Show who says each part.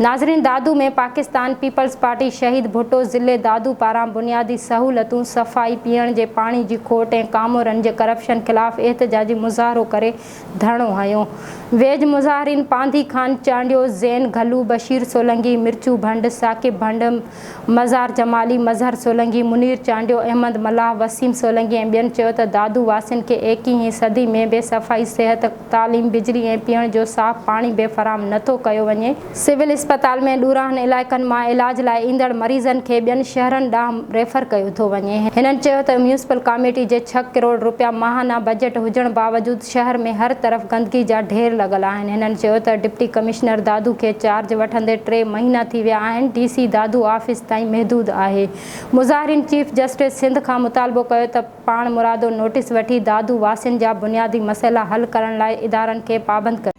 Speaker 1: ناظرين Dadu ۾ Pakistan peoples party شهيد ڀٽو ضلعي دادو پاران بنيادي سهولتون، صفائي، پيئڻ جي پاڻي جي کوٽ ۽ ڪامورن جي ڪرپشن خلاف احتجاجي مظاهرو ڪري ڌرڻو هنيو. ويج مظاهرين پانڌي خان چانڊيو، زين گهلو، بشير سولنگي، مرچو ڀنڊ، ثاقب ڀنڊ، مزار جمالي، مظهر سولنگي، منير چانڊيو، احمد ملاح، وسيم سولنگي ۽ ٻين چيو ته دادو واسين کي ايڪيهين صدي ۾ به صفائي، صحت، تعليم، بجلي ۽ پيئڻ جو صاف پاڻي به فراهم نه ٿو ڪيو وڃي، سول اسپتال ۾ ڏورانهن علائقن مان علاج لاء ايندڙ مريضن کي ٻين شهرن ڏانهن ريفر ڪيو ٿو وڃي. هنن چيو ته ميونسپل ڪاميٽي جي ڇهه ڪروڙ رپيا ماهانه بجيٽ هجڻ باوجود شهر ۾ هر طرف گندگي جا ڍير لڳل آهن. هنن چيو ته ڊپٽي ڪمشنر دادو کي چارج وٺندي ٽي مهينا ٿي ويا آهن، ڊي سي دادو آفيس تائين محدود آهي. مظاهرين چيف جسٽس سنڌ کان مطالبو ڪيو ته پاڻمرادو نوٽيس وٺي دادو واسين جا بنيادي مسئلا حل ڪرڻ لاء ادارن کي پابند ڪري.